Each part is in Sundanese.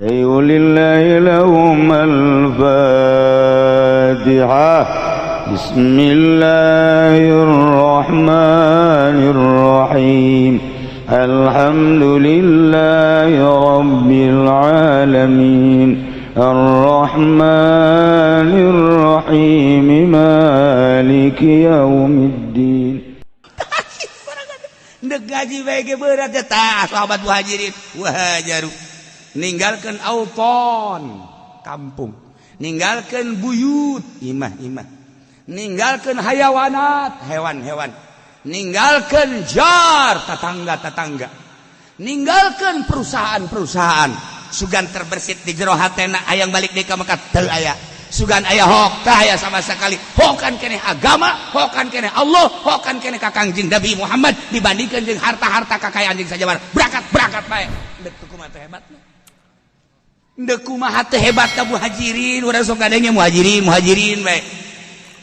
لله لهم الفاتحة. بسم الله الرحمن الرحيم. الحمد لله رب العالمين الرحمن الرحيم مالك يوم الدين. Ndek gaji bae ge berat ya tah sahabat muhajirin wahajaru ninggalkan auton kampung, ninggalkan buyut imah-imah, ninggalkan hayawanat hewan-hewan, ninggalkan jar tetangga-tetangga, ninggalkan perusahaan-perusahaan. Sugan terbersit di jero hatena hayang balik deui ka Mekah teu aya. Sugan aya hok teu aya sama sekali. Hokan keneh agama, hokan keneh Allah, hokan keneh ka Kangjeng Nabi Muhammad dibandingkan jeung harta-harta kakayaan jeung sajabar. Berangkat-berangkat bae. Deuk teu kumaha teh hebatna. Deuk kumaha teh hebatna muhajirin, urang sok ngadenge muhajirin, muhajirin bae.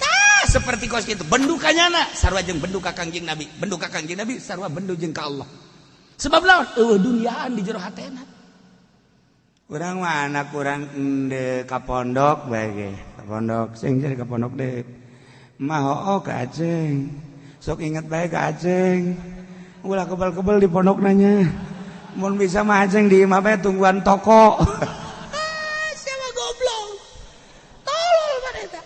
Tah seperti kos kitu bendu kanyana sarua jeung bendu ka Kangjeng Nabi, bendu ka Kangjeng Nabi sarua bendu jeung ka Allah. Sebab lawan eueuh duniaan di jero hatena. Urang mah anak urang ende ka pondok bae ge, ka pondok sing jadi ka pondok deh. Mah hooh ka Aceng. Sok inget bae ka Aceng. Ulah kebel-kebel di pondok nanya. Mun bisa mah Aceng di imah bae tungguan toko. Siapa goblok? Tolol mana eta?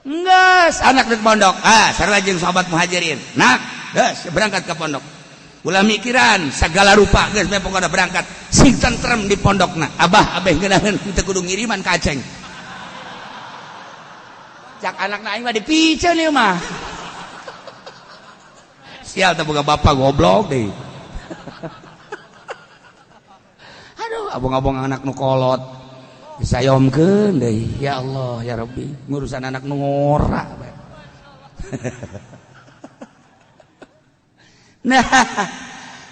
Enggeus anak di pondok. Ah, sarua jeung sahabat muhajirin. Nak, geus berangkat ke pondok. Ulah mikiran segala rupa geus bae pokona berangkat. Sing tentrem di pondokna. Abah abeh ngeunaheun teu kudu ngiriman ka Aceng. Cak anakna aing mah dipiceun ieu mah. Sial teh boga bapak goblok deui. Aduh, abong-abong anak nu kolot. Disayomkeun deui. Ya Allah, ya Rabbi, ngurusan anak nu ngora bae. Nah,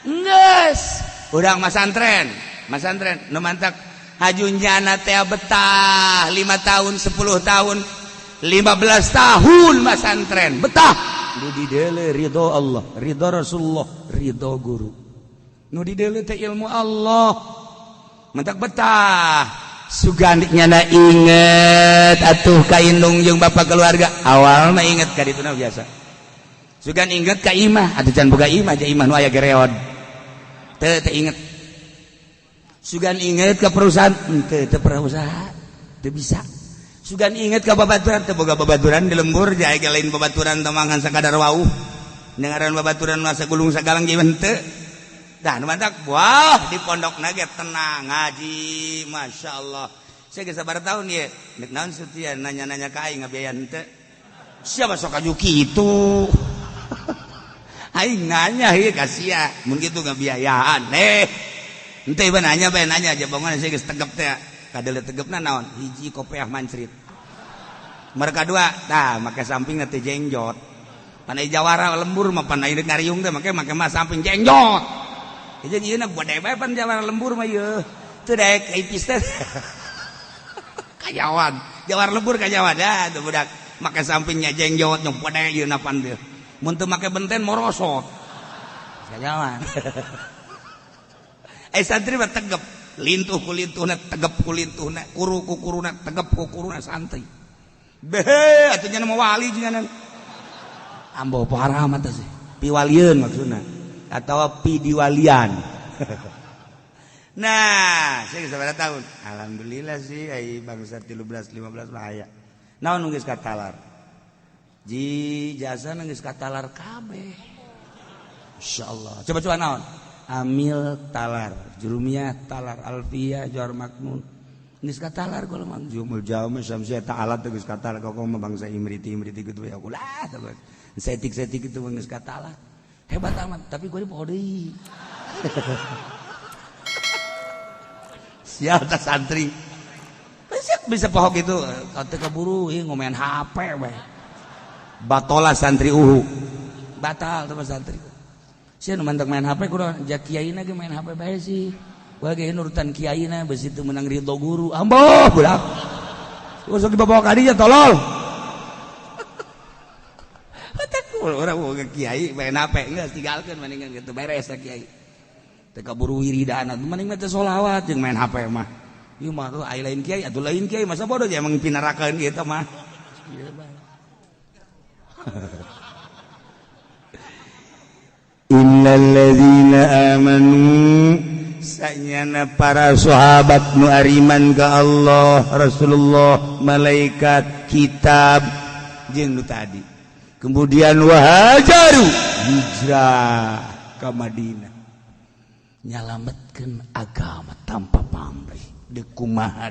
geus urang masantren, masantren nu mantak hajunyana teh betah 5 tahun, 10 tahun, 15 tahun masantren, betah. Nu dideule ridho Allah, ridho Rasulullah, ridho guru. Nu dideule teh ilmu Allah. Mantak betah. Sugan nyana inget atuh ka indung jeung bapak keluarga. Awalna inget ka dituna biasa. Sugan inget ka imah, atuh can boga imah, ja imah nu aya gereod. Teu teu inget. Sugan inget ka perusahaan, teu teu pernah usaha, teu bisa. Sugan inget ka babaturan, teu boga babaturan di lembur, ja aya lain babaturan tamangan sakadar wauh. Dengaran babaturan masa gulung sagalang ge henteu. Dah nu mantak, wah di pondokna ge tenang ngaji, masyaallah. Saya geus sabaraha tahun ye, nek naon setia nanya-nanya ka aing ngabiayaan henteu. Siapa sok aju kitu? Aing nanya ieu ka sia, mun kitu ngabiayaan. Henteu ieu nanya bae nanya aja bangun saya geus tegep teh. Kadeuleu tegepna naon? Hiji kopeah mancrit. Mereka dua, tah make sampingna teh jengjot. Pan jawara lembur mah pan ieu ngariung teh make make mah samping jengjot. Jeung ieu na gede bae pan jawara lembur mah ieu. Teu daek ipis teh. Kajawan, jawara lembur kajawan dah tuh budak. Make sampingnya jengjot nyong gede ieu na pan teh. Mun teu make benten morosot. Kajawan. Santri mah tegep, lintuh ku lintuhna, tegep ku lintuhna, kuru ku kuruna, tegep ku kuruna santri. Behe, atuh nya mah wali jeung ambo parah mah teh sih. Piwalieun maksudna atawa pidiwalian. Nah, saya geus sabaraha tahun. Alhamdulillah sih ai bangsa 13 15 mah aya. Naon nu geus katalar? Ji jasa nu geus katalar kabeh. Insyaallah. Coba-coba naon? Amil talar, jurumiyah talar, alfiyah juar makmun. Geus katalar kalau mah jumul jauh samsia ta'ala teh geus katalar kok mah bangsa imriti imriti kitu ya ulah setik-setik itu geus katalar. Hebat amat, tapi gue poho deui. Sial tah santri. Bisa poho gitu, teu keburu ieu ngomean HP we. Batola santri uhu. Batal teh santri. Sia nu mantak main HP kudu ja kiaina ge main HP bae sih. Gua ge nurutan kiaina beusi teu meunang ridho guru. Amboh budak. Sok dibawa ka dinya tolol. Orang boga kiai main HP geus tinggalkeun mendingan kitu beres kiai. Teu kaburu wiridana mending mah teh sholawat jeung main HP mah. Ieu mah tuh ai lain kiai atuh lain kiai masa bodoh emang pinarakeun ieu teh mah. Innal ladzina amanu sanyana para sahabat nu ariman ka Allah, Rasulullah, malaikat, kitab jeung nu tadi. Kemudian wahajaru hijrah ka Madinah. Nyalametkeun agama tanpa pamrih. Deuk kumaha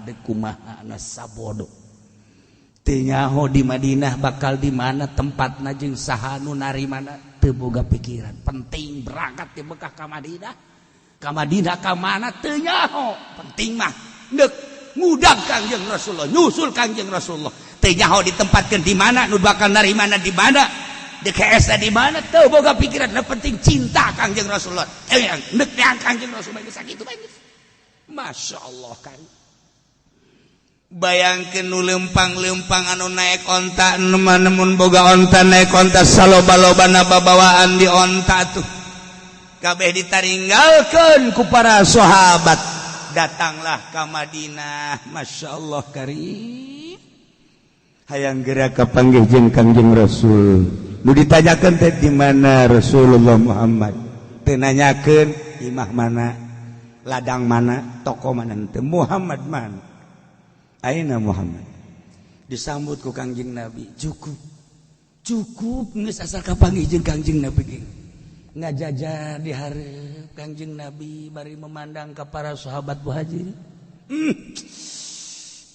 na sabodo. Teu nyaho di Madinah bakal di mana tempatna jeung saha nu narimana teu boga pikiran. Penting berangkat di Mekah ka Madinah. Ka Madinah ka mana teu nyaho. Penting mah deuk ngudag Kangjeng Rasulullah, nyusul Kangjeng Rasulullah. Teu nyaho ditempatkeun di mana nu bakal narimana di mana. Deuk heesna di mana teu boga pikiran. Nu penting cinta Kangjeng Rasulullah. Deuk neang Kangjeng Rasulullah geus sakitu bae. Masya Allah kan. Bayangkeun nu lempang-lempang anu naik onta, nemun boga onta naik onta saloba-lobana babawaan di onta tuh. Kabeh ditaringgalkeun ku para sahabat. Datanglah ka Madinah, Masya Allah karim. Hayang geura kapanggih jeung Kangjeng Rasul. Nu ditanyakeun teh di mana Rasulullah Muhammad. Teu nanyakeun imah mana, ladang mana, toko mana teu, Muhammad mana. Aina Muhammad. Disambut ku Kangjeng Nabi. Cukup. Cukup geus asal kapanggih jeung Kangjeng Nabi ge. Ngajajar di hareup Kangjeng Nabi bari memandang ka para sahabat Muhajirin.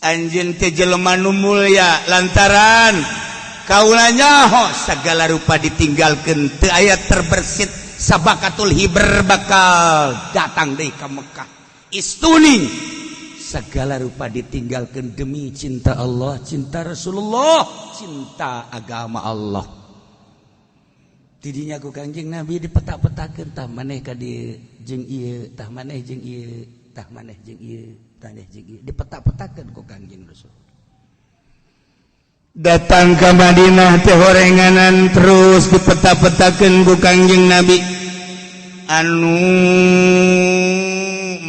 Anjeun teh jelema nu mulya lantaran kaula nyaho sagala rupa ditinggalkeun teu aya terbersit sabakatul hiber bakal datang deui ka Mekah. Istuning segala rupa ditinggalkan demi cinta Allah, cinta Rasulullah, cinta agama Allah. Tidinya ku Kangjeng Nabi dipetak-petakeun tah maneh ka dieu jeung ieu, tah maneh jeung ieu, tah maneh jeung ieu, tah maneh jeung ieu, dipetak-petakeun ku Kangjeng Rasul. Datang ke Madinah teh horenganan terus dipetak-petakeun ku Kangjeng Nabi. Anu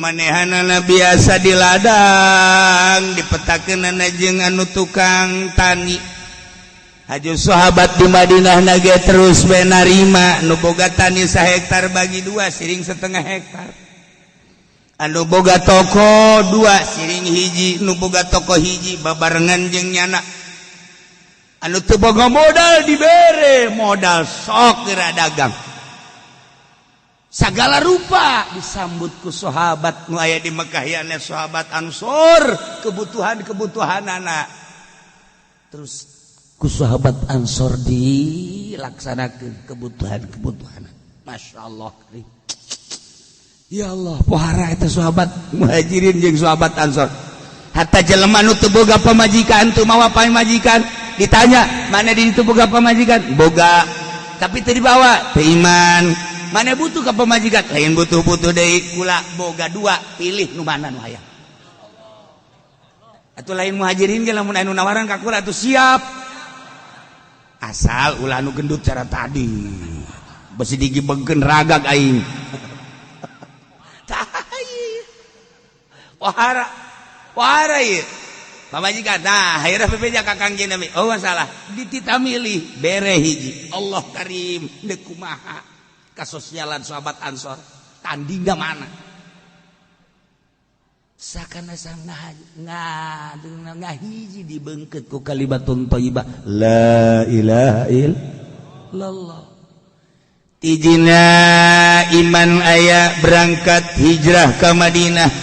manehanana biasa di ladang dipetakeunana jeung anu tukang tani. Haju sahabat di Madinah nage terus we narima nu boga tani sahektar bagi dua siring setengah hektar. Anu boga toko dua siring hiji, nu boga toko hiji babarengan jeung nyana. Anu teu boga modal dibere modal sok geura dagang. Segala rupa disambut ku sahabat nu aya di Mekah ya sahabat Ansor, kebutuhan-kebutuhan anak terus ku sahabat Ansor dilaksanakeun kebutuhan-kebutuhan. Masya Allah. Ya Allah, pohara eta sahabat Muhajirin jeung sahabat Ansor. Hatta jelema nu teu boga pamajikan teu mawa pamajikan ditanya, mana di ditu boga pamajikan? Boga. Tapi teu dibawa, teu iman. Mana butuh ke pemajikan? Lain butuh-butuh deui kula boga dua, pilih nu mana nu hayang. Atuh lain Muhajirin ge lamun anu nawaran ka kula atuh siap. Asal ulah nu gendut cara tadi. Besi digibegkeun ragag aing. Tah Wahara. Wahara ieu. Pamajikan nah akhirna bebeja ka Kangjeng Nabi. Oh masalah ditita milih bere hiji. Allah karim deuk kumaha. Kasosialan sahabat Ansor tandingna mana sakana sang ngahiji dibengket ku kalimatun thayyibah la ilaha illallah. Tijina iman aya berangkat hijrah ke Madinah.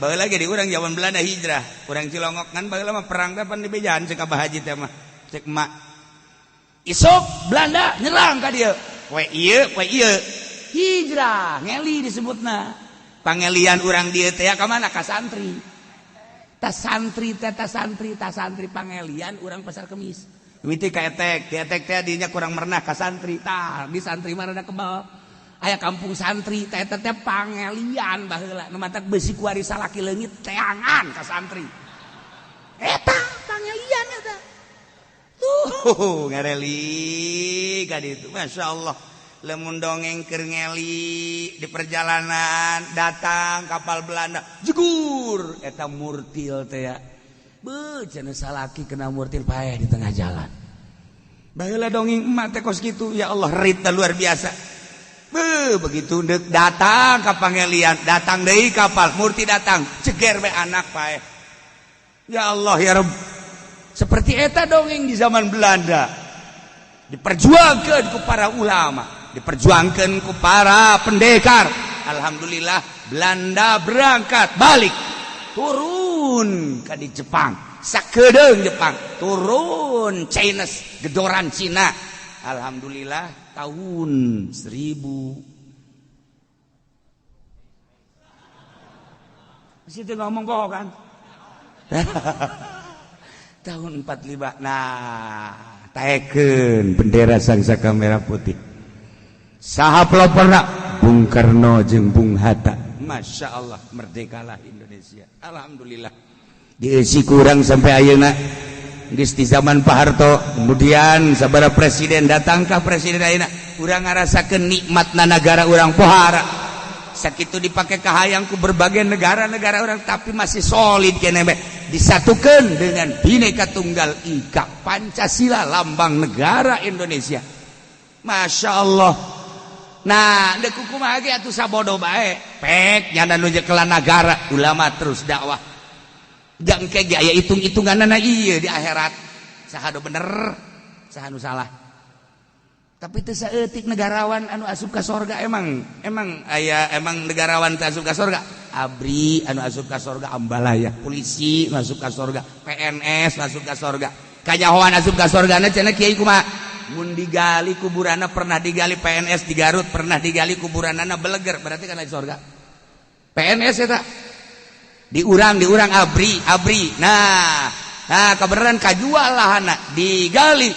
Baheula ge di urang zaman Belanda hijrah, urang Cilongok kan baheula mah perang teh pan dibejaan ceuk Abah Haji teh mah ceuk emak. Isuk Belanda nyerang ka dieu. Poe ieu, poe ieu. Hijrah, ngeli disebutna. Pangelian urang dieu teh ka mana? Ka santri. Tas santri teh tas santri, tas santri pangelian urang Pasar Kemis. Mimiti ka etek, di etek teh dinya kurang merenah ka santri. Tah, di santri mah rada kebal. Aya kampung santri, teh eta teh pangelian baheula. Nu matak beusi kuari salaki leungit teangan ka santri. Eta pangelian eta. Tuh, ngareli ka ditu. Masya Allah. Lemun dongeng keur ngeli di perjalanan, datang kapal Belanda, jegur eta murtil teh ya. Beuh, cenah salaki kena murtil, paeh di tengah jalan. Baheula dongeng emak teh kos kitu, ya Allah, rita luar biasa. Beuh, begitu dek datang ka pangelian, datang deui kapal, murti datang, ceger we anak paeh. Ya Allah ya Rabb. Seperti eta dongeng di zaman Belanda. Diperjuangkan ku para ulama, diperjuangkan ku para pendekar. Alhamdulillah Belanda berangkat balik, turun ke di Jepang, sakedeung Jepang, turun Chinese, gedoran Cina. Alhamdulillah tahun 1000. Situ ngomong bohong kan? Tahun 45. Nah, taekeun bendera sang saka merah putih. Saha peloporna? Bung Karno jeung Bung Hatta. Masya Allah, merdekalah Indonesia. Alhamdulillah. Diisi kurang sampai ayeuna. Geus di zaman Pak Harto, kemudian sabara presiden, datangkah presiden ayeuna? Urang ngarasakeun nikmatna nagara urang pohara. Sakitu dipakai kahayang ku berbagai negara-negara orang, tapi masih solid keneh bae. Disatukan dengan Bhinneka Tunggal Ika, Pancasila lambang negara Indonesia. Masya Allah. Nah, dek kumaha ge atuh sabodo bae. Pek nyana nu nyekelan nagara, ulama terus dakwah. Jang ke ge aya hitung-hitunganna ieu di akhirat. Saha nu bener, saha nu salah. Tapi teu saeutik negarawan anu asup ka sorga, emang emang aya, emang negarawan teu asup ka sorga. ABRI anu asup ka sorga, ambalaya, polisi masuk ka sorga, PNS masuk ka sorga. Kanyahoan asup ka sorgana cenah kiai kumaha? Mun digali kuburanna, pernah digali PNS di Garut, pernah digali kuburanna beleger, berarti kan di sorga. PNS eta. Diurang diurang ABRI, ABRI. Nah, nah kebenaran kajual lahana, digali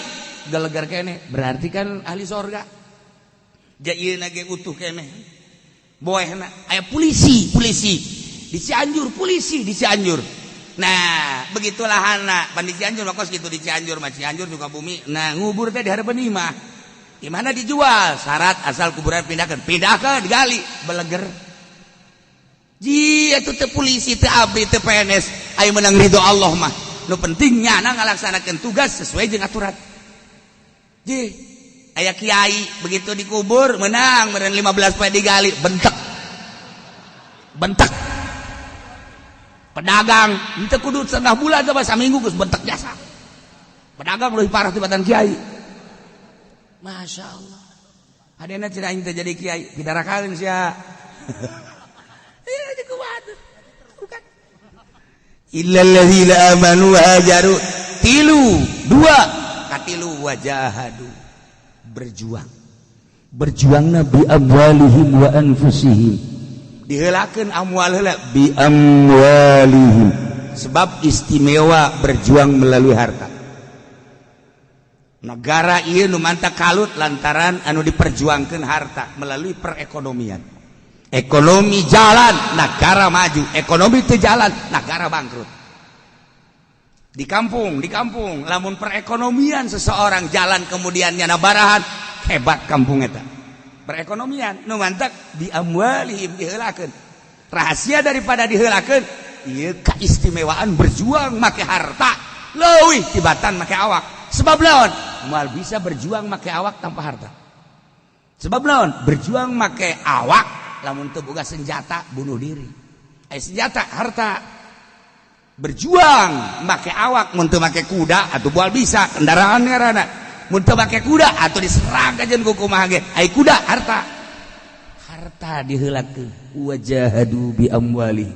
gelegar kene, berarti kan ahli sorga. Jadi ge utuh kene. Boehna aya polisi, polisi di Cianjur, polisi di Cianjur. Nah, begitulah hana, pan di Cianjur mah kos gitu, di Cianjur mah, Cianjur Sukabumi. Nah, ngubur teh di harapan imah. Di mana dijual? Syarat asal kuburan pindahkan, pindahkan digali, beleger. Ji itu teh polisi, teh ABRI, teh PNS, ayo menang ridho Allah mah. Nu pentingnya na ngalaksanakeun tugas sesuai jeung aturan. Ji, aya kiai begitu dikubur menang meureun 15 poe digali, bentek. Bentek. Pedagang henteu kudu setengah bulan coba, saminggu geus bentek jasa. Pedagang leuwih parah tibatan kiai. Masya Allah. Hadena cenah aing teh jadi kiai, pidarakaeun sia. Iya, jadi kuat. Bukan. Illal ladzina amanu wa hajaru. Tilu, dua, katilu wajahadu. Berjuang. Berjuangna bi amwalihim wa anfusihim. Diheulakeun amwal heula, bi amwalihim. Sebab istimewa berjuang melalui harta. Negara ieu nu mantap kalut lantaran anu diperjuangkan harta melalui perekonomian. Ekonomi jalan, negara maju. Ekonomi itu jalan, negara bangkrut. Di kampung, lamun perekonomian seseorang jalan kemudian nyana barahan, hebat kampung eta. Perekonomian nu mantak bi amwalihim diheulakeun. Rahasia daripada diheulakeun, ieu keistimewaan berjuang make harta leuwih tibatan make awak. Sebab lawan moal bisa berjuang make awak tanpa harta. Sebab lawan berjuang make awak lamun teu boga senjata bunuh diri. Eh, senjata harta. Berjuang make awak mun teu make kuda atau moal bisa kendaraan ngaranna. Mun teu make kuda atau diserang kajen ku kumaha ge. Ai kuda harta. Harta diheulakeun wajahadu bi amwali.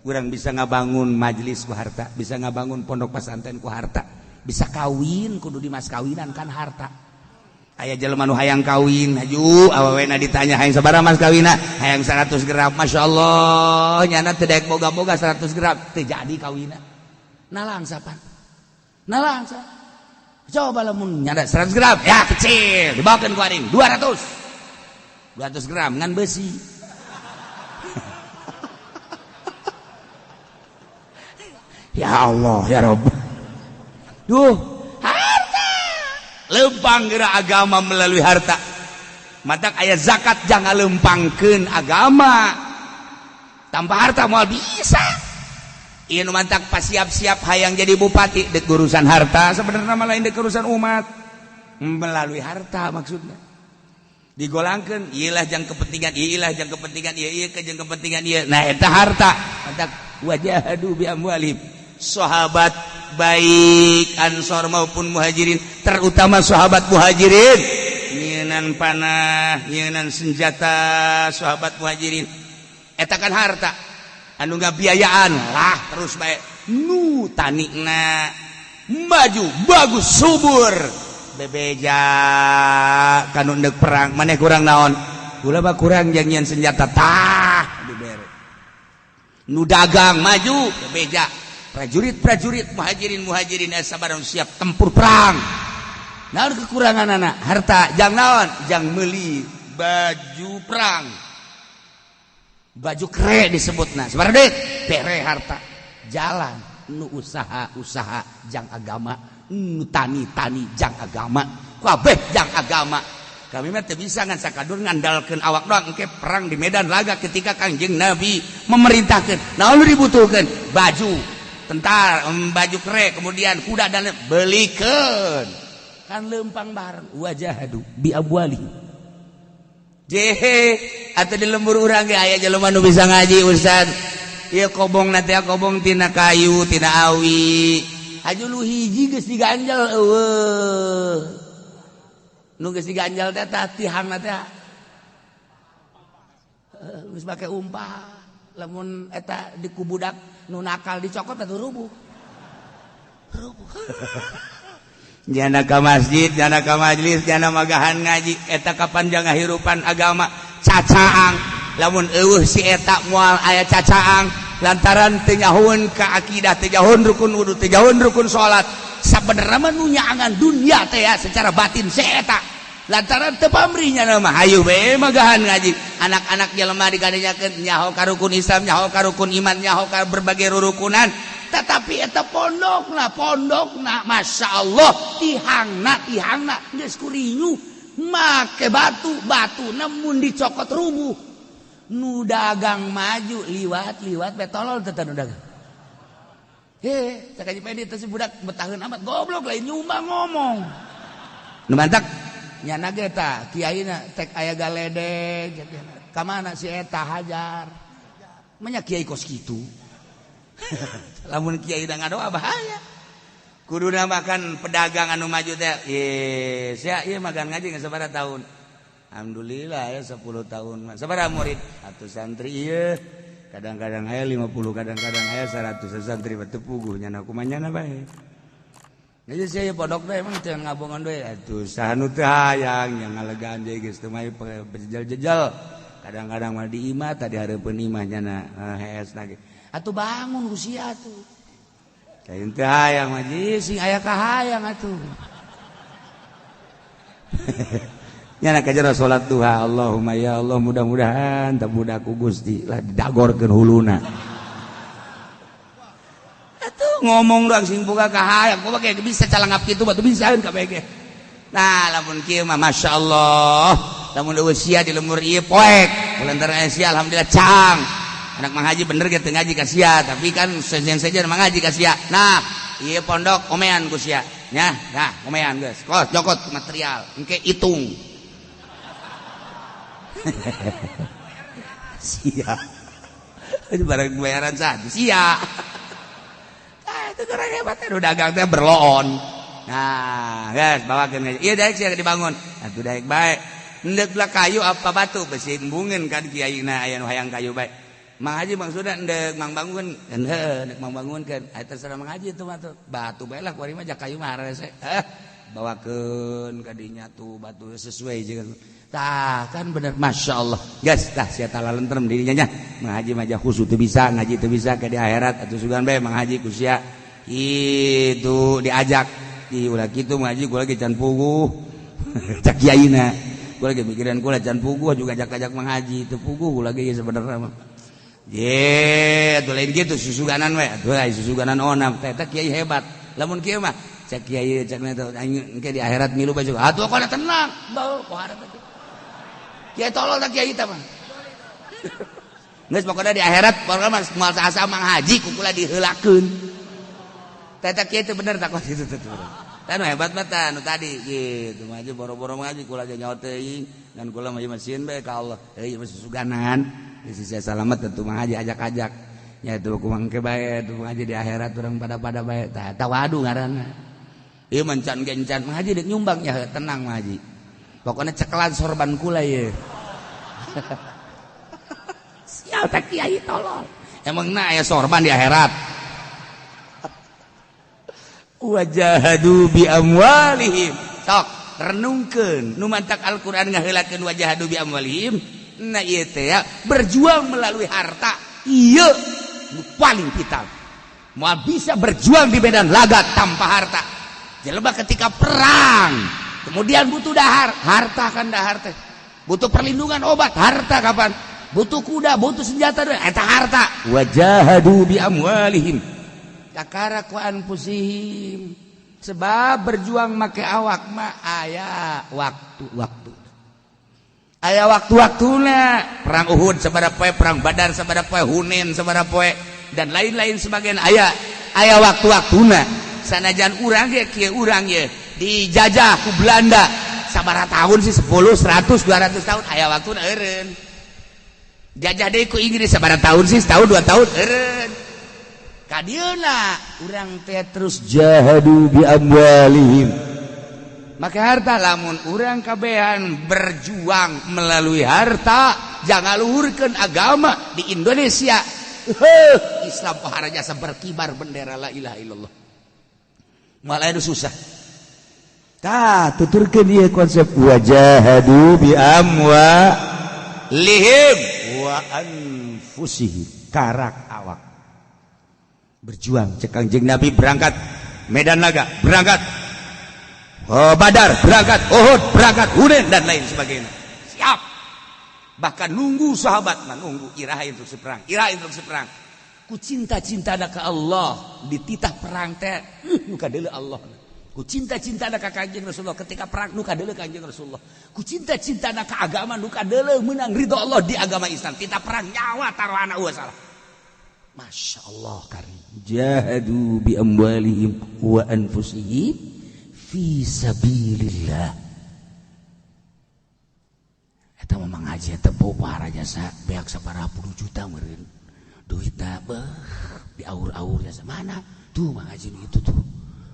Urang bisa ngabangun majelis ku harta, bisa ngabangun pondok pesantren ku harta, bisa kawin kudu di mas kawinan kan harta. Aya jelema nu hayang kawin, haju awewena ditanya hayang sabaraha mas kawina, hayang 100 gram. Masya Allah, nyana teu daek boga-boga 100 gram, teu jadi kawina. Nalangsa pan. Nalangsa. Coba lamun nyana 100 gram, ya kecil, dibawakeun ku aing 200. 200 gram ngan besi. Ya Allah, ya Rabb. Duh, harta. Lempang gerak agama melalui harta. Matak aya zakat jangan lempangkeun agama. Tanpa harta moal bisa. Ieu nu mantak pas siap-siap hayang jadi bupati dek urusan harta sebenarnya mah lain dek urusan umat. Melalui harta maksudnya. Digolangkeun ieu lah jang kepentingan, ieu lah jang kepentingan, ieu ieu ke jang kepentingan ieu. Nah eta harta. Mantak wajahadu bi amwalihim. Sahabat baik Ansor maupun Muhajirin, terutama sahabat Muhajirin nyieunan panah, nyieunan senjata sahabat Muhajirin. Eta kan harta anu ngabiayaan lah terus bae nu tanina maju bagus subur bebeja kanu ndek perang maneh kurang naon kula mah kurang jang nyieun senjata tah dibere nu dagang maju bebeja prajurit-prajurit muhajirin sabarang siap tempur perang. Naon kekurangan anak harta jang naon jang meuli baju perang baju kere disebutna sabaraha deui bere harta jalan nu usaha-usaha jang agama nu tani-tani jang agama kabeh jang agama. Kami mah teu bisa ngan sakadur ngandalkeun awak doang engke perang di medan laga ketika Kangjeng Nabi memerintahkeun naon nu dibutuhkeun baju tentara baju kere kemudian kuda dan belikeun kan lempang bareng wajahadu bi abwali jehe atau di lembur urang ge aya jelema nu bisa ngaji ustaz ieu kobong na teh kobong tina kayu tina awi haju lu hiji geus diganjel eueuh nu geus diganjel teh tah tihangna teh geus make umpah lamun eta dikubudak nu nakal dicokot atuh rubuh rubuh. Jana ka masjid, jana ka majlis, jana magahan ngaji eta kapan jangan hirupan agama cacaang lamun eueuh si eta moal aya cacaang lantaran teu nyahoeun ka akidah teu nyahoeun rukun wudu teu nyahoeun rukun salat sabenerna mah nu nyaangan dunya teh ya secara batin si eta lantaran teu pamrih nya mah hayu we magahan ngaji anak-anak jelema digadenyakeun nyaho ka rukun Islam nyaho ka rukun iman nyaho ka berbagai rurukunan tetapi eta pondokna pondokna Masya Allah tihangna tihangna geus kurinyu make batu batu namun dicokot rubuh nu dagang maju liwat liwat betolol teh nu dagang he cak haji pedi teh si budak betaheun amat goblok lain nyumbang ngomong nu mantak nyana ge tah kiaina tek aya galedeg ka mana si eta hajar manya kiai kos kitu. Lamun kiai da ngadoa bahaya kuduna makan pedagang anu maju teh ye sia ieu magan ngaji geus sabaraha tahun alhamdulillah ya 10 tahun sabaraha murid atuh santri ieu kadang-kadang aya 50 kadang-kadang aya 100 santri batu puguh nyana kumaha nyana bae geus sia pondok teh emang teu ngabongan deui atuh saha nu teu hayang nya ngalegaan deui geus teu mah bejejel-jejel kadang-kadang mah di imah tadi hareupeun imah nyana hees lagi atuh bangun usia tuh lain teu hayang mah sing aya kahayang atuh nyana kajara salat duha Allahumma ya Allah mudah-mudahan teu budak ku Gusti lah didagorkeun huluna atuh ngomong doang sing boga kahayang kumaha ge bisa calangap kitu batu bisaeun kabeh ge. Nah lamun kieu mah masyaallah lamun eueuh sia di lemur ieu poek lantaran sia alhamdulillah cang anak manghaji bener ge teu ngaji ka sia tapi kan sejen-sejen manghaji ka sia. Nah ieu pondok omean ku sia nya nah omean geus kos jokot material engke hitung sia barang bayaran sah sia ah itu orang hebat nu dagang teh berloon. Nah geus bawakeun ngaji ieu daek sia dibangun atuh daek bae endek lah kayu apa batu besi embungeun kan kiaina aya nu hayang kayu bae Mang Haji maksudna endek mang bangun endek mang bangunkeun aya terserah Mang Haji itu mah tuh batu bae lah kuari mah jak kayu mah harese bawakeun ka dinya tuh batu sesuai jeung tah kan bener Masya Allah geus tah sia talalentrem dirinya nya Mang Haji mah khusu teu bisa ngaji teu bisa ke di akhirat atuh sugan bae Mang Haji ku sia itu diajak di ulah kitu Mang Haji kula ge can puguh cak kiaina kula ge mikiran kula can puguh juga ajak-ajak Mang Haji teu puguh kula ge sebenarnya mah ye atuh lain kitu susuganan we atuh susuganan onam teh eta kiai hebat lamun kieu mah cek kiai cek teh aing engke di akhirat milu bae atuh kok tenang bau pohara teh. Kiai tolol tak kiai teh mah. Geus pokona di akhirat pokona mah moal asa mang haji ku kula diheulakeun. Teh kiai teh bener tak itu teh. Tah nu hebat mah tah nu tadi gitu maju boro-boro ngaji kula aja nyawa teuing dan kula mah sieun bae ka Allah. Heuh mah susuganan. Di sisi salamet tentu mah haji ajak-ajak. Ya tuh kumangke bae tuh ngaji di akhirat urang pada-pada bae tah tawadu ngaranna. Ieu mencan gencan mah haji deuk nyumbang ya tenang mah haji. Pokoknya cekelan sorban kula ye. Sial tak kiai tolol. Emang na aya sorban di akhirat. Wajahadu bi amwalihim. Sok renungkeun nu mantak Al-Qur'an ngaheulakeun wajahadu bi amwalihim. Nah ieu teh ya, berjuang melalui harta. Ieu nu paling vital. Moal bisa berjuang di medan laga tanpa harta. Jelema ketika perang, kemudian butuh dahar, harta kan dahar teh. Butuh perlindungan obat, harta kapan? Butuh kuda, butuh senjata, eta harta. Wajahadu bi amwalihim. Kakara ku anfusihim. Sebab berjuang make awak mah aya waktu-waktu. Aya waktu-waktuna. Perang Uhud sabaraha poe, perang Badar sabaraha poe, Hunain sabaraha poe, dan lain-lain sebagian aya. Aya waktu-waktuna. Sanajan urang ge kieu urang ye dijajah ku Belanda sabaraha tahun sih 10, 100, 200 tahun aya waktuna eureun. Jajah deui ku Inggris sabaraha tahun sih setahun 2 tahun eureun. Ka dieuna urang teh terus jahadu bi amwalihim. Maka harta lamun urang kabehan berjuang melalui harta jangan luhurkeun agama di Indonesia. Islam pohara jasa berkibar bendera la ilaha illallah. Malah itu susah. Tah tuturkeun ieu konsep wajahadu bi amwalihim wa anfusihim karak awak. Berjuang cek Kangjeng Nabi berangkat medan laga, berangkat Badar, berangkat Uhud, berangkat Hunain dan lain sebagainya. Siap. Bahkan nunggu sahabat mah nunggu iraha instruksi perang, iraha instruksi perang. Ku cinta-cinta ka Allah dititah perang teh nu kadeuleu Allah. Ku cinta-cinta ka Kangjeng Rasulullah ketika perang nu kadeuleu Kangjeng Rasulullah. Ku cinta-cinta ka agama nu kadeuleu meunang ridho Allah di agama Islam. Titah perang nyawa taruhana eueuh salah. Masya Allah karim. Jahadu bi amwalihim wa anfusihim fi sabilillah. Eta mah ngaji eta pohara jasa beak sabaraha puluh juta meureun. Duitna beuh diaur-aur jasa mana? Tuh ngaji itu tuh.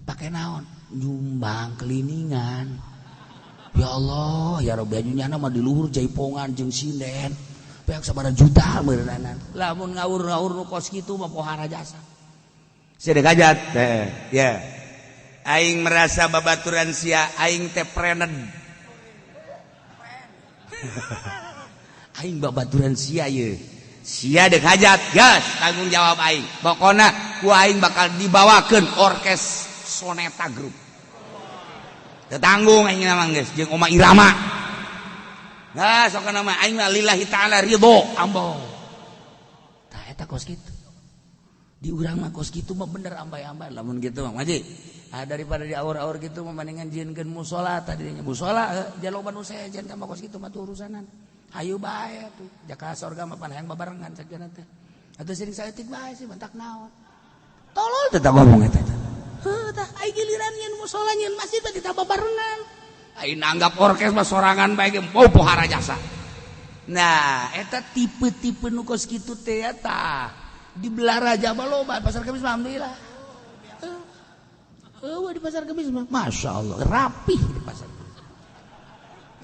Pakai naon? Nyumbang keliningan. Ya Allah, ya Rabbi nyana mah di luhur jaipongan jeung sinden. Beak sabaraha juta meureunana. Lamun ngawur-ngawur nu kos kitu mah pohara jasa. Sia hajat teh, ya. Aing merasa babaturan sia aing teh prened. Aing babaturan sia ye. Sia dek hajat, gas tanggung jawab aing. Pokona ku aing bakal dibawakeun orkes Soneta Group. Tetanggung aing mah geus jeung Oma Irama. Nah, sok nama aing mah lillahi ta'ala ridho ambo. Tah eta kos kitu. Di urang mah kos kitu mah bener ambay-ambay lamun kitu mah Maji. Ah, daripada di aur-aur gitu mah mendingan jieunkeun musola tadinya musola jaloba nu sejen tambah kos kitu mah tuh urusanan. Hayu bae tuh jaka sorga mah pan hayang babarengan sakieu teh. Atuh sering saeutik bae sih bentak naon. Tolol teh ngomong eta teh. Heuh tah ai giliran nyeun musola nyeun masjid mah kita babarengan. Ai nanggap orkes mah sorangan bae ge mau pohara jasa. Nah, eta tipe-tipe nu kos kitu teh tah. Di Belaraja mah loba pasar Kemis mah alhamdulillah. Eueuh di pasar Kemis mah Masya Allah rapih di pasar Kemis.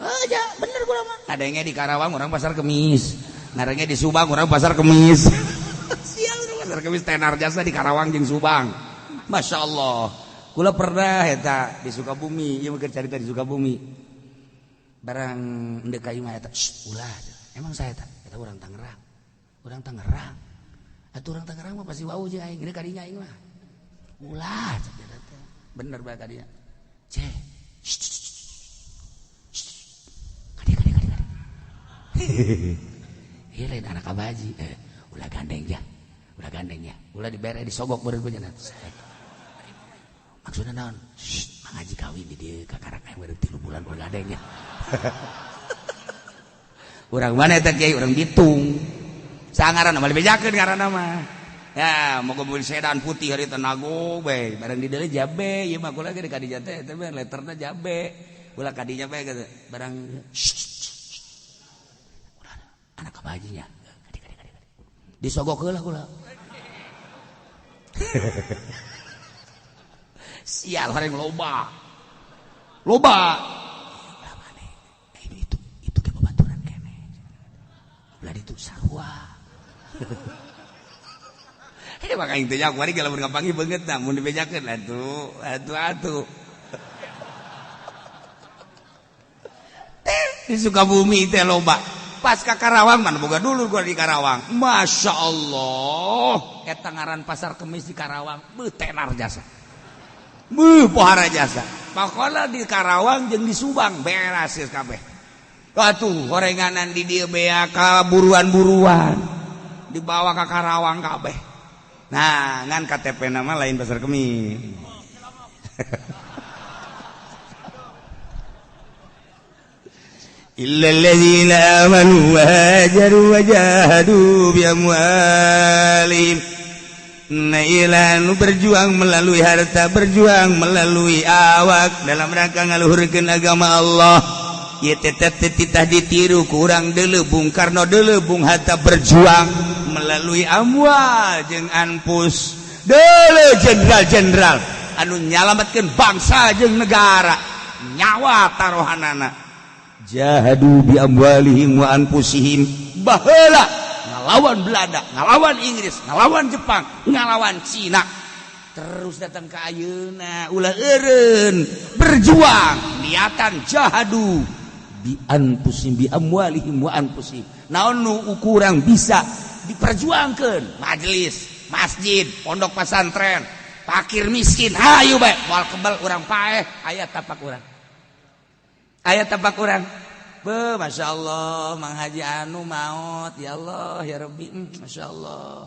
Aja bener gua mah. Adanya di Karawang orang pasar Kemis, ngarangnya di Subang orang pasar Kemis. Sial orang pasar Kemis tenar jasa di Karawang jeung Subang. Masya Allah. Kula pernah eta di Sukabumi, ieu mah carita di Sukabumi. Barang ndek ka imah eta, ulah. Emang saya eta, eta urang Tangerang. Urang Tangerang. Atuh urang Tangerang mah pasti wau jeung aing, geus kadinya aing mah. Ulah cek eta teh. Bener bae kadinya. Ceh. Kadi kadi kadi kadi. Ieu lain anak abaji. Ulah gandeng ya. Ulah gandeng ya. Ulah dibere disogok beureun nya. Maksudna naon? Mangaji kawin di dieu kakarak aya beureun 3 bulan ulah gandeng ya. Urang mana eta kiai? Urang Bitung. Sangaran mah dibejakeun ngaranna mah. Ya, moga mobil sedan putih hari tenago bae, barang di dieu jabe, ieu mah kula ge di kadinya teh eta mah letterna jabe. Ulah kadinya bae gitu. Barang anak kabajinya. Kadi. Disogok heula kula. Sial horeng loba. Loba. Ulah maneh. Itu ke babaturan keneh. Ulah ditu sarua. Hei maka aing teh nyaku ari lamun ngapanggih beungeut na mun dibejakeun atuh atuh. Di Sukabumi teh loba. Pas ka Karawang mana boga dulur gua di Karawang. Masya Allah, eta ngaran pasar Kemis di Karawang, beuh tenar jasa. Beuh pohara jasa. Pakola di Karawang jeung di Subang beres geus kabeh. Atuh horenganan di dieu bea ka buruan-buruan dibawa ka Karawang kabeh. Nah, ngan KTP nama lain pasar Kemis. إلا الذين آمنوا وهاجروا وجاهدوا بأموالهم. Nailan berjuang melalui harta, berjuang melalui awak dalam rangka ngaluhurkeun agama Allah. Ieu teh titah ditiru kurang deuleu Bung Karno deuleu Bung Hatta berjuang melalui amwal jeung anfus. Deuleu jenderal-jenderal anu nyalametkeun bangsa jeung negara, nyawa taruhanana. Jahadu bi amwalihim wa anfusihim. Baheula ngalawan Belanda, ngalawan Inggris, ngalawan Jepang, ngalawan Cina. Terus datang ke ayeuna ulah eureun berjuang niatan jahadu bi anfusihim bi amwalihim wa anfusihim. Naon nu kurang bisa diperjuangkeun? Majelis, masjid, pondok pesantren, fakir miskin, hayu bae moal kebal urang paeh, aya tapak urang. Ayat tapak kurang. Be, Masya Allah, Mang Haji anu maot, ya Allah, ya Rabbi, Masya Allah.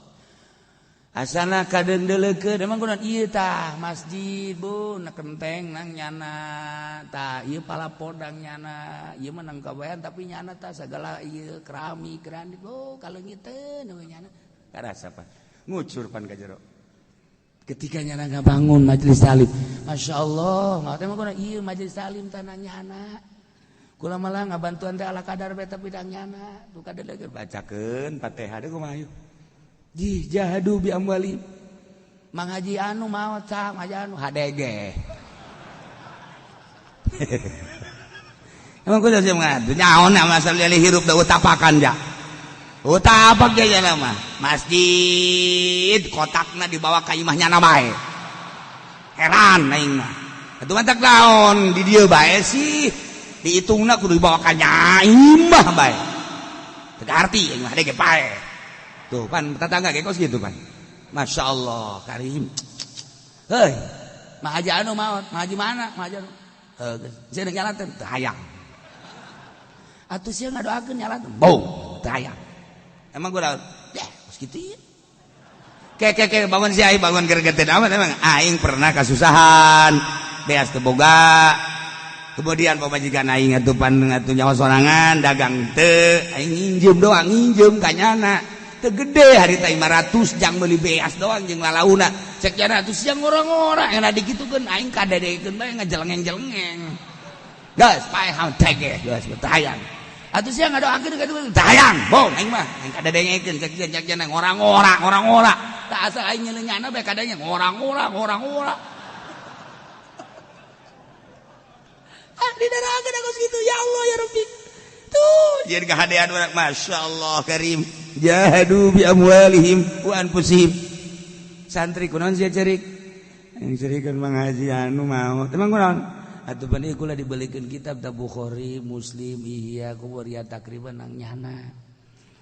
Asana kadeundeuleukeun, emang kunaon ieu tah masjid bu, na kenteng nang nyana, tah ieu palapodang nyana, ieu mah nang kabayan tapi nyana tah sagala ieu keramik, keramik, oh kaleungiteun we nyana. Karasa pan, ngucur pan ka jero. Ketika nyana ngabangun majelis taklim, Masya Allah, nggak emang kunaon ieu majelis taklim tanah nyana. Kula malah ngabantuan teh ala kadar bae tapi dang nyana. Tuh kadeuleukeun bacakeun Fatihah deui kumaha yeuh. Jih jahadu bi amwali. Mang Haji anu maot sah, Mang Haji anu HDG. Emang kudu sih ngadu nyaon masalah hirup da utapakan ja. Utapak ja nya mah. Masjid kotakna dibawa ka imah nyana bae. Heran aing mah. Atuh mantak naon di dieu bae sih. Dihitungna kudu dibawa ka imah bae. Teu arti aing mah HDG pae. Tuh pan tetangga ge kos gitu pan. Masya Allah karim. Heuy, Mang Haji anu maot, Mang Haji mana? Mang Haji anu. Heuh, geus sia nyalateun teu hayang. Atuh sia ngadoakeun nyalateun. Bau, teu hayang. Emang gua deh, kos kitu ieu. Ke bangun si aing bangun gregeteun amat emang aing pernah kasusahan, beas teu boga. Kemudian pamajikan aing atuh pan atuh nyawa sorangan dagang teu, aing nginjem doang, nginjem ka nyana. Teu gede harita 500 jang meuli beas doang jeung lalauna. Cek nyana atuh siang ngora-ngora enak dikitukeun aing kadedekeun bae ngajelengeng-jelengeng. Geus paeh teh geus teu hayang. Atuh siang ngadoakeun ka teu hayang. Bong aing mah aing kadedengekeun cek nyana ngora-ngora ngora-ngora. Tak asal aing nyeuleuh nyana bae kadanya ngora-ngora ngora-ngora. Ah didarakeun aku kitu ya Allah ya Rabbi. Tuh jadi kahadean urang Masya Allah karim. Jahadu bi amwalihim wa anfusihim. Santri kunaon sia cerik? Yang cerikeun Mang Haji anu maot. Emang kunaon? Atuh pan ieu kula dibelikeun kitab da Bukhari, Muslim, Ihya, Kuburiyah takriban nang nyana.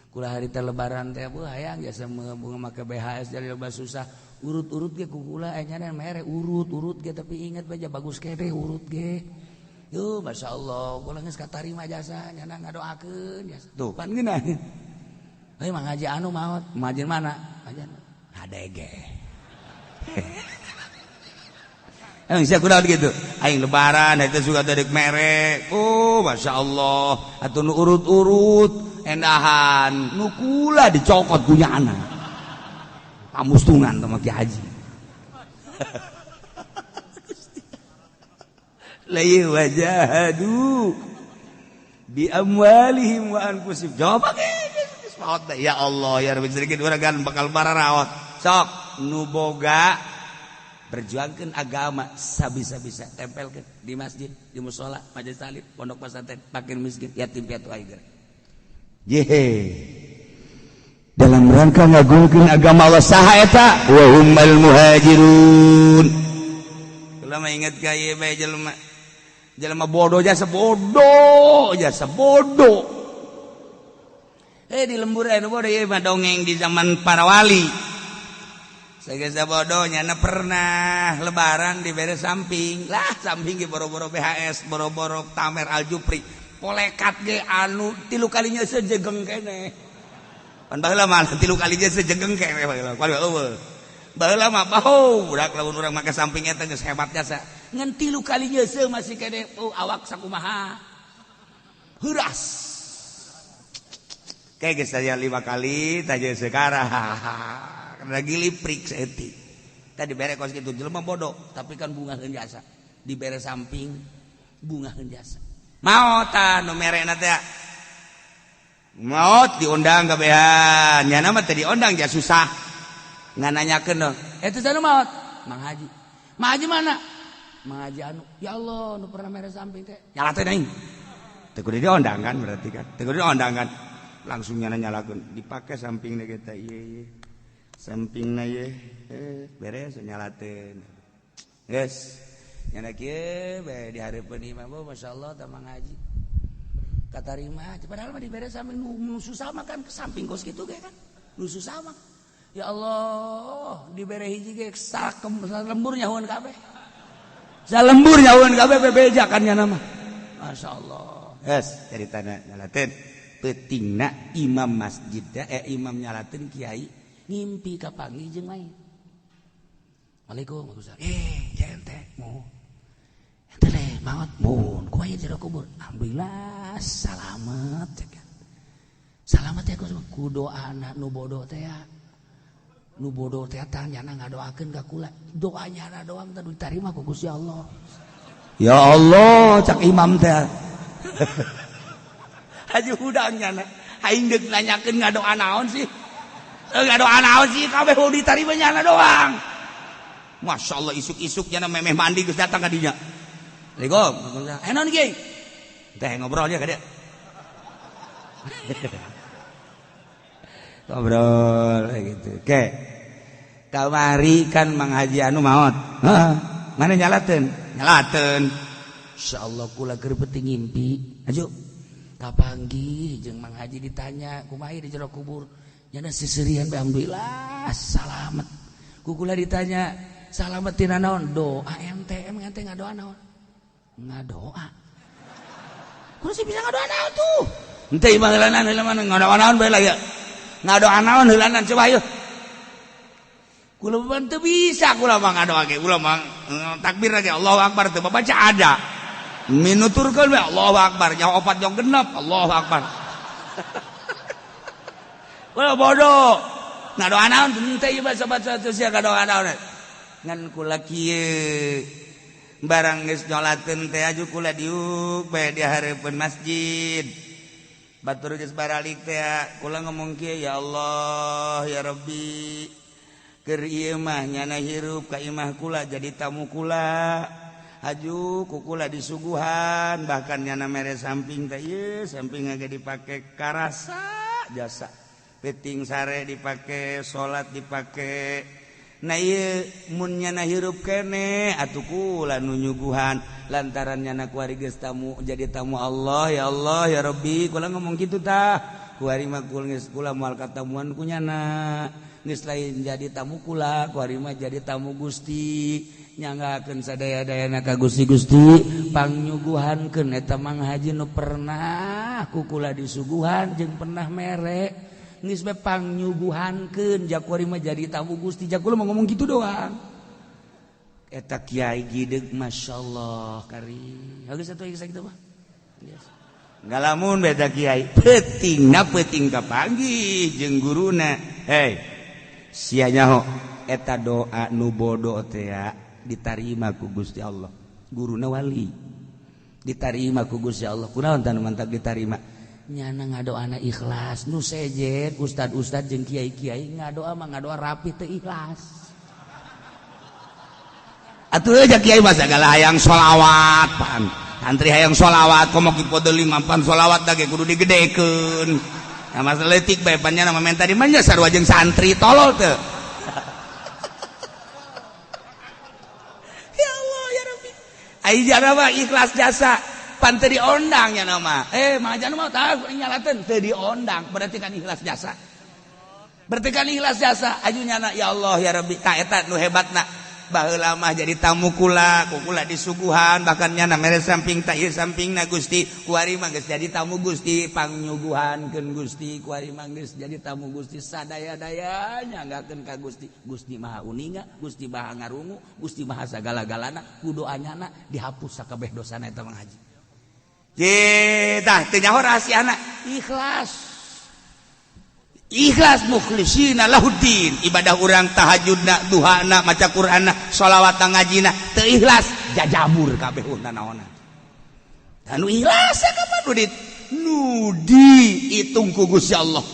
Kula harita lebaran teh bu hayang jasa bunga make BHS jadi loba susah. Urut-urut ge ku kula nyana mere urut-urut ge tapi ingat bae bagus kene urut ge. Yuh, Masya Allah, kula geus katarima jasa nyana ngadoakeun jasa. Tuh pan geunah. Heuh Mang Haji anu maot, Mang Haji mana? Haji anu. HDG. Emang sia kunaon gitu? Aing lebaran eta suka teh deuk mere. Oh, masyaallah. Atuh nu urut-urut endahan, nu kula dicokot ku nyana. Pamustungan teh mah Ki Haji. La wajahadu bi amwalihim wa anfusihim. Jawab geus maot ya Allah ya Rabbi sedikit urang kan bakal bararaot. Sok nu boga berjuangkan agama sabisa-bisa tempelkeun di masjid, di musala, majelis taklim, pondok pesantren, fakir miskin, yatim piatu aiger. Yehe. Dalam rangka ngagungkeun agama Allah saha eta? Wa hummal muhajirun. Kula mah inget ka ieu bae jelema. Jelema bodoh jasa bodoh, jasa bodoh. Di lembur anu bodoh ieu mah dongeng di zaman para wali. Segesa bodohnya na pernah lebaran dibere samping lah samping ge boro-boro BHS boro-boro Tamer Aljupri polekat ge anu tilu kalinya sejegeng kene pan baheula mah tilu kalinya sejegeng kene baheula kuari eueuh baheula mah bau budak lamun urang make samping eta geus hebat jasa ngan tilu kalinya se masih kene oh, awak sakumaha heuras kayak geus saya 5 kali taja sekarang lagi liprik seetik tadi bere kos gitu jelema bodoh tapi kan bunga jasa dibere samping bunga jasa mau ta nu merena teh maot diundang kabehan nya mah teh diundang ja susah ngananyakeun dong eta teh maot Mang Haji Mang Haji mana Mang Haji anu ya Allah nu pernah mere samping teh nyala teh aing teh kudu diundang kan berarti kan teh kudu diundang kan langsung nyana nyalakeun dipake sampingna kita ieu ieu sampingna ye beres nyalateun geus nyana kieu bae di hareupeun imah masyaallah tah Mang Haji katarima padahal mah dibere samping nu susah mah kan ke samping kos kitu ge kan nu susah mah ya Allah dibere hiji ge lembur nyahuan kabeh salembur nyahuan kabeh bebeja kan nyana mah masyaallah geus caritana nyalateun peutingna imam masjid imam nyalateun kiai ngimpi kapanggih jeung lain. Waalaikum salam. Ya ente mau. Ente leh maot mun kumaha jero kubur. Alhamdulillah salamet cek. Salamet ya ku doana nu bodoh teh ya. Nu bodoh teh tah nyana ngadoakeun ka kula. Doa nyana doang teh ditarima ku Gusti Allah. Ya Allah cak imam teh. Haji hudang nyana. Aing deuk nanyakeun ngadoa naon sih? Ngadoa naon sih kabeh ditarima nyana doang. Masya Allah isuk-isuk nyana memeh mandi geus datang ka dinya. Assalamualaikum. Eh naon kiai? Teh ngobrol aja ka dia. Ngobrol gitu. Oke. Kamari kan Mang Haji anu maot. Heeh. Mana nyalateun? Nyalateun. Insyaallah kula keur penting ngimpi. Aju. Kapanggih jeung Mang Haji ditanya kumaha di jero kubur. Nyana seserian alhamdulillah salamet. Kukula ditanya salamet tina naon? Doa ente emang ente ngadoa naon? Ngadoa. Kudu sih bisa ngadoa naon tuh? Ente imah heulanan heulanan ngadoa naon bae lah ya. Ngadoa naon heulanan coba ayo. Kula mah teu bisa kula mah ngadoa ge. Kula mah takbir aja Allahu Akbar teu baca ada. Minuturkeun we Allahu Akbar nyawa opat jong genep Allahu Akbar. Kula bodoh. Ngadoa naon henteu ieu baca-baca sia ngadoa naon. Ngan kula kieu barang geus nyolateun teh aju kula diuk bae di hareupeun masjid. Batur geus baralik teh kula ngomong kieu ya Allah ya Rabbi keur ieu mah nyana hirup ka imah kula jadi tamu kula. Aju ku kula disuguhan bahkan nyana mere samping teh ieu samping ge dipake karasa jasa. Peting sare dipake salat dipake nah ieu mun nyana hirup keneh atuh kula nu nyuguhan lantaran nyana kuari geus tamu jadi tamu Allah ya Allah ya Rabbi kula ngomong kitu tah kuari mah geus kula moal katamuan ku nyana geus lain jadi tamu kula kuari mah jadi tamu Gusti nyanggakeun sadaya-dayana ka Gusti Gusti pangnyuguhankeun eta Mang Haji nu pernah ku kula disuguhan jeung pernah mere geus bae pangnyuguhankeun jakuari mah jadi tamu Gusti jakula mau ngomong gitu doang. Eta kiai gideg masyaallah kari. Geus atuh sakitu mah. Yes. Ngalamun beta kiai peutingna peuting kapanggih jeung guruna. Hei, sia nyaho eta doa nu bodo teh ditarima ku Gusti Allah. Guruna wali. Ditarima ku Gusti Allah. Kunaon tah nu mantak ditarima? Nyana ngadoana ikhlas. Nu sejen ustad-ustad jeung kiai-kiai ngadoa mah ngadoa rapi teu ikhlas. Atuh aja kiai mah sagala hayang sholawat pan. Santri hayang sholawat komo ki podeuli mampan sholawat da ge kudu digedekeun. Nah masalah leutik bae pan nya menta di mana sarua jeung santri tolol teu. Ya Allah ya Rabbi. Ai jana mah ikhlas jasa pan teu diondang nya mah. Mah jana mah tah nyalateun teu diondang berarti kan ikhlas jasa. Berarti kan ikhlas jasa aju nyana ya Allah ya Rabbi ta eta nu hebatna. Baheula mah jadi tamu kula, kukula disuguhan bahkan nyana mere samping ta ieu sampingna Gusti, kuari mah geus jadi tamu Gusti, pangnyuguhankeun Gusti, kuari mah geus jadi tamu Gusti sadaya-daya nyanggakeun ka Gusti. Gusti Maha Uninga, Gusti Maha Ngarungu, Gusti Maha sagala-galana, ku doa nyana dihapus sakabeh dosana eta Mang Haji. Ye tah teu nyaho rahasiana ikhlas. Ikhlas mukhlishina lahuddin ibadah urang tahajudna duhana maca Qur'anna sholawatna ngajina teu ikhlas jajabur kabeh naonna anu ikhlas kapan nu diitung ku Gusti Allah.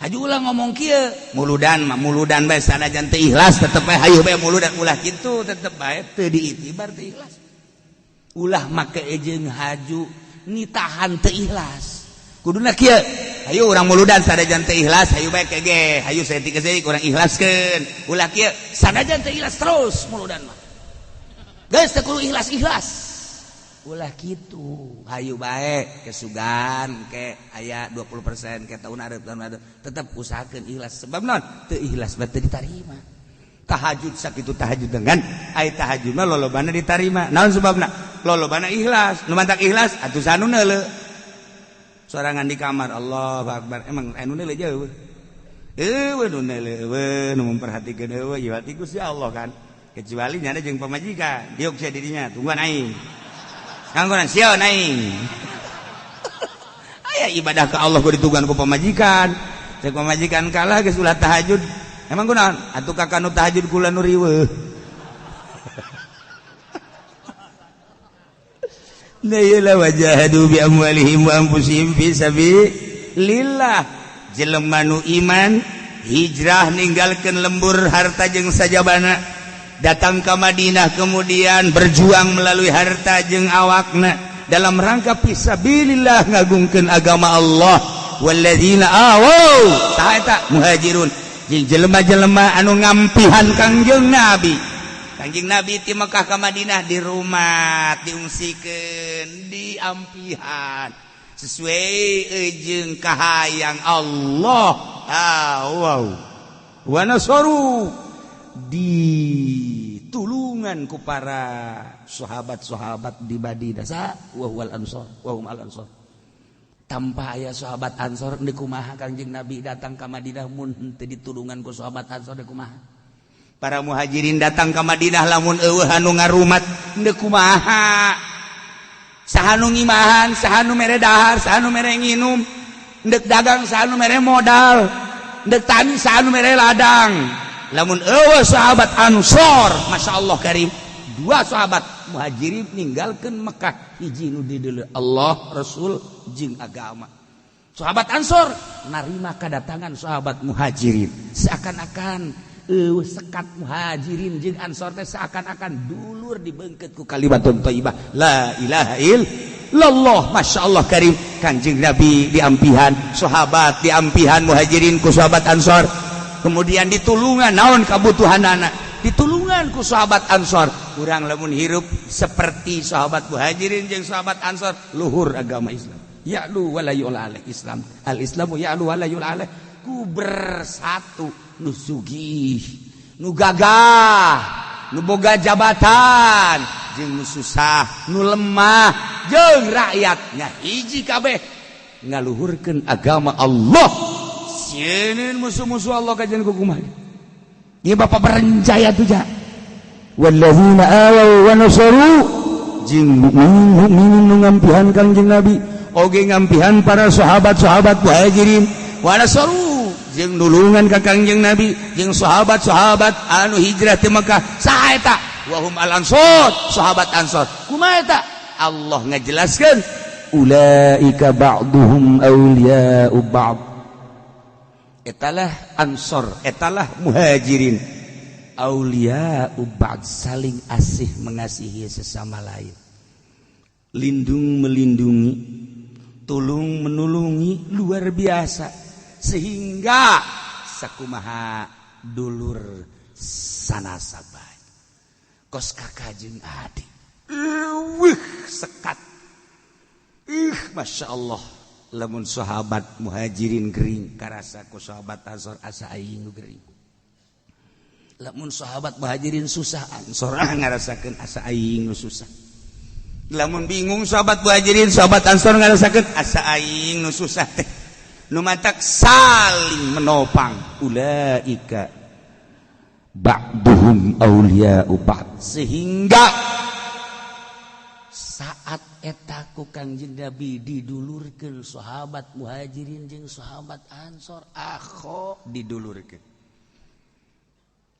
Haji ulah ngomong kieu muludan mah muludan bae sanajan teu ikhlas tetep bae hayu bae muludan ulah kitu tetep bae teu diitibar teu ikhlas. Ulah make jeung haju nitahan teu ikhlas. Kuduna kieu hayu urang muludan sanajan teu ikhlas hayu bae kege hayu saeutik saeutik urang ikhlaskeun ulah kieu sanajan teu ikhlas terus muludan mah geus teu kudu ikhlas-ikhlas ulah kitu hayu bae kesugan ke aya 20% ke taun areup tetep usahakeun ikhlas sebab naon teu ikhlas mah teu ditarima. Tahajud sakitu tahajud dengan ai tahajud mah lolobana ditarima naon sebabna lolobana ikhlas nu mantak ikhlas atuh sanu neuleu sorangan di kamar Allahu Akbar emang anu neuleu jauh eueuh nu neuleu eueuh nu memperhatikeun eueuh ieu hati Gusti Allah kan kecuali nyana jeung pamajikan diuk sia dirinya tungguan aing nganggonan sieun aing aya ibadah ka Allah kudu ditungguan ku pamajikan cek pamajikan kalah geus ulah tahajud emang kunaon atuh ka kanu tahajud kula nu riweuh. La ilaha wajahadu bi amwalihim wa anfusihim fi sabilillah. Jelema nu iman hijrah ninggalkeun lembur harta jeung sajabana datang ka Madinah kemudian berjuang melalui harta jeung awakna dalam rangka fi sabilillah ngagungkeun agama Allah. Walladzina awaw tah eta muhajirun jeung jelema-jelema anu ngampihan Kangjeng Nabi. Kanjeng Nabi ti Mekah ka Madinah di rumah diungsikeun diampihan sesuai jeung kahayang Allah. Ah wow wa nasaru ditulungan ku para sahabat-sahabat di Madinah sa wa huwal ansor wa hum al ansor. Tanpa aya sahabat ansor deui kumaha Kanjeng Nabi datang ka Madinah mun teu ditulungan ku sahabat ansor deui kumaha. Para muhajirin datang ke Madinah lamun eueuh anu ngarumat deuk kumaha saha nu ngimahan saha nu mere dahar saha nu mere nginum deuk dagang saha nu mere modal deuk tani saha nu mere ladang lamun eueuh sahabat Ansor masyaallah karim dua sahabat muhajirin ninggalkeun Mekah hiji nu dideuleu Allah Rasul jeung agama. Sahabat Ansor narima kedatangan sahabat muhajirin seakan-akan sekat muhajirin jeung ansor teh seakan-akan dulur dibengket ku kalimatun thayyibah la ilaha illallah masyaallah karim. Kanjeng Nabi diampihan sahabat diampihan muhajirin ku sahabat ansor kemudian ditulungan naon kabutuhanana ditulungan ku sahabat ansor. Urang lamun hirup seperti sahabat muhajirin jeung sahabat ansor luhur agama Islam ya'lu wala yu'la alaih Islam al islamu ya'lu wala yu'la alaih ku bersatu nu sugih nu gagah nu boga jabatan jeung nu susah nu lemah jeung rakyatnya hiji kabeh ngaluhurkeun agama Allah. Sieun musuh-musuh Allah kajian ku kumaha ieu bapak berencaya tuh ja Walladzina awaw wa nasaru, jeung mukminin mukminin nu ngampihan Kangjeng Nabi oge ngampihan para sahabat-sahabat muhajirin, wa nasaru, jeung nulungan ka Kangjeng Nabi jeung sahabat-sahabat anu hijrah ti Mekah. Saha eta? Wahum al ansor, sahabat ansor. Kumaha eta? Allah ngajelaskeun, ulaika ba'duhum awliya'u ba'd. Etalah ansor, etalah muhajirin, awliya'u ba'd, saling asih mengasihi sesama lain, lindung melindungi, tulung menulungi, luar biasa, sehingga sakumaha dulur sanasabah, kos kakak jeung adik. Wih, sekat. Ih, masya Allah, lamun sahabat muhajirin gering, karasa ku sahabat ansor, asa aing nu gering. Lamun sahabat muhajirin susah, ansor ngarasakeun, asa aing nu susah. Lamun bingung sahabat muhajirin, sahabat ansor ngarasakeun, asa aing nu susah teh. Nu matak saling menopang. Ulaika ba'duhum awliya'u ba'd, sehingga saat eta ku Kangjeng Nabi didulurkeun sahabat muhajirin jeung sahabat ansor, akho didulurkeun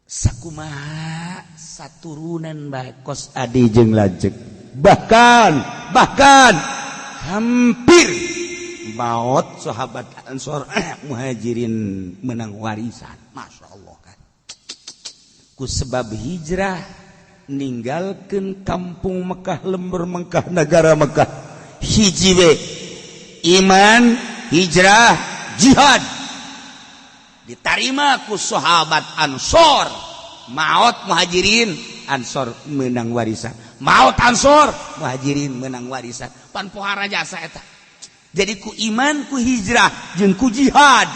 sakumaha saturunan bae, kos adi jeung lanceuk. Bahkan bahkan hampir maot sahabat ansor, muhajirin menang warisan. Masya Allah kan, ku sebab hijrah ninggalkan kampung Mekah, lembur Mekah, negara Mekah, hiji we iman, hijrah, jihad, diterima ku sahabat Ansor. Maot muhajirin, Ansor menang warisan. Maot Ansor, muhajirin menang warisan. Pan pohara jasa eta. Jadi ku iman, ku hijrah, jeung ku jihad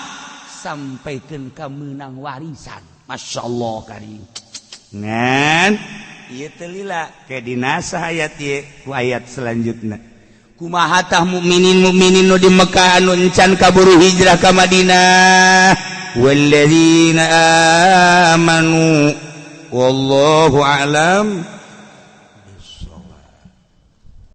sampaikan ka menang warisan. Masya Allah karim. Ngan ieu teu lila ke dinasa ayat ieu ku ayat selanjutnya. Kumaha tah mukminin mukminin nu di Mekah anu encan kaburu hijrah ka Madinah? Walladzina amanu, wallahu a'lam.